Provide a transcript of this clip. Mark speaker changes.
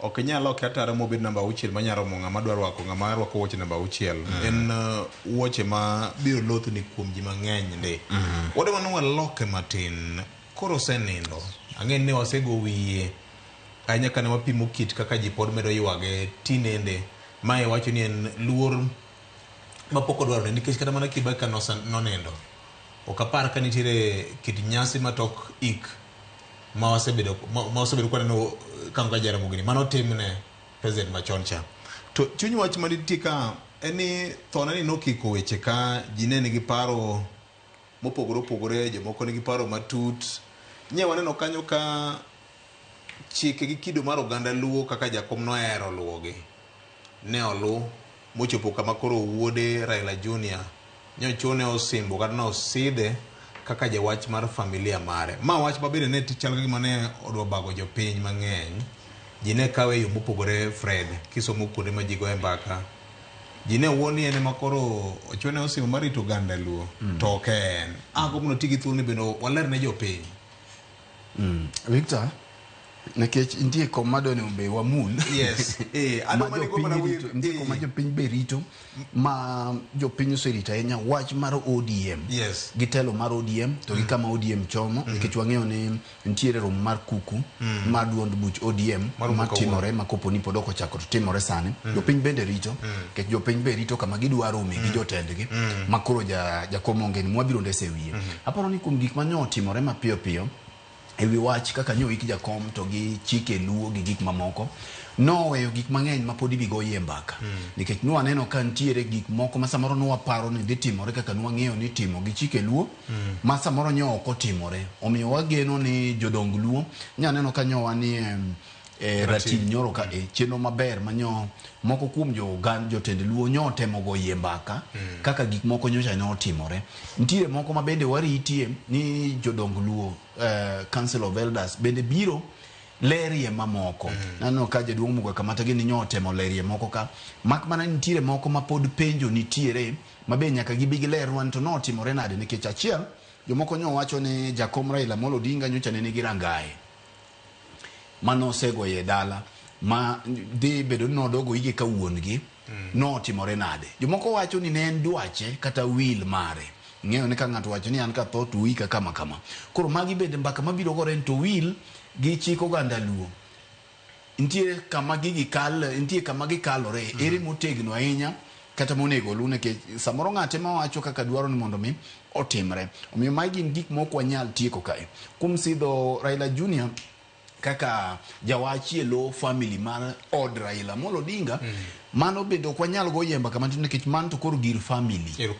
Speaker 1: Ok inyal loke atara mobed namba 6 manyalo romo ng'ama dwa rwako, ng'ama rwako wuoche namba 6. En wuoche ma biro lothni kuom ji mang'eny ndi. Wadwa ni waloke matin. Koro osenindo. Ang'e ni wasego wiye ahinya kane wapimo kit kaka ji pod medo ywage tinende. Mae wacho ni en luor mapok odwarore nikech kata mana Kibaki ka nonindo. Ok apar ka nitiere kit nyasi matok ik ma wasebedo ma wasebedo ka waneno ka Jaramogi ni mano timne president machon cha. To chuny wach manitie ka en ni thone ni nokiko weche ka ji ne nigi paro mopogore opogore, jomoko nigi paro matut. Nye waneno kanyo ka chike gi kido mar oganda Luo kaka jakom nohero luwogi ne oluw mochopo kama koro wuode Raila Junior nyochune osimbo kata nosidhe kaka jawach mar familia mare. Ma wach mabende ne chal ka gima ne odwa bago jopiny mang'eny. Ji ne kawe e yo mopogore. Fred, kisomo kuonde ma ji goye mbaka, ji ne wuo ni en ema koro ochune osimbo mar rito oganda Luo, to ok en. Agombo mondo oti gi thuoloni bende waler ne jopiny.
Speaker 2: Victor, nikech nitie kom madwa ni be wamul.
Speaker 1: Yes.
Speaker 2: Ma
Speaker 1: Adwa mana
Speaker 2: jopiny
Speaker 1: mana
Speaker 2: rito, nitie kom ma jopiny be rito, ma jopiny oserito ahinya, wach mar ODM. Gi telo mar ODM to gi kama ODM chomo, nikech wang'eyo ni nitiere romo mar kuku mar duond buch ODM
Speaker 1: Mar romo
Speaker 2: matimore ma kopo ni pod ok ochako to timore sani. Jopiny bende rito, nikech jopiny be rito kama gidwa rome gi jotendgi ma koro jakom onge ni mwabiro ndese e wiye. Aparo ni kuom gik manyo otimore mapiyo piyo e wi wach kaka nyo ik jakom to gi chike Luo gi gik mamoko, noweyo gik mang'eny ma pod ibi goyie mbaka, nikech nwaneno ka nitiere gik moko ma samoro nwaparo ni dhi timore kaka nwang'eyo ni timo gi chike Luo ma samoro nyo ok otimore. Omiyo wageno ni jodong Luo nyaneno ka nyowa ni ratil nyoro ka chenro maber manyo moko kuom jo jotend Luo nyo otemo goyie mbaka kaka gik moko nyocha ne otimore. Nitiere moko ma bende waritie ni jodong Luo, Council of Elders bende biro lerie mamoko. Naneno ka jaduong' Muga Kamata gini nyo otemo lerie moko ka, mak mana ni nitiere moko ma pod penjo nitiere ma be nyaka gibi gilerwa ni to notimore nade, nikech achiel jomoko nyo wacho ni jakom Raila Amolo Odinga nyocha ne nigi rangae manosegoye dala ma dhi bedo ni nodogo ige ka wuon gi. Notimore nade? Jomoko wacho ni ne en dwache kata will mare. Ng'eyo ni ka ng'ato wacho ni an katho to uika kama kama. Koro magi bende mbaka mabiro gore ni to will gi chik oganda Luo nitie kama gigi kal, nitie kama gikalore, ere motegno ahinya kata monego oluw, nikech samoro ng'ate mawacho kaka dwaro ni mondo mi otimre. Omiyo magi gin gik mok wanyal tieko kae. Kuom sidho Raila Junior kaka jawachie lo family mar od Raila Amolo Odinga, mano bende ok wanyal go yemba kama, nikech mano to koro gir family.
Speaker 1: Erokamano.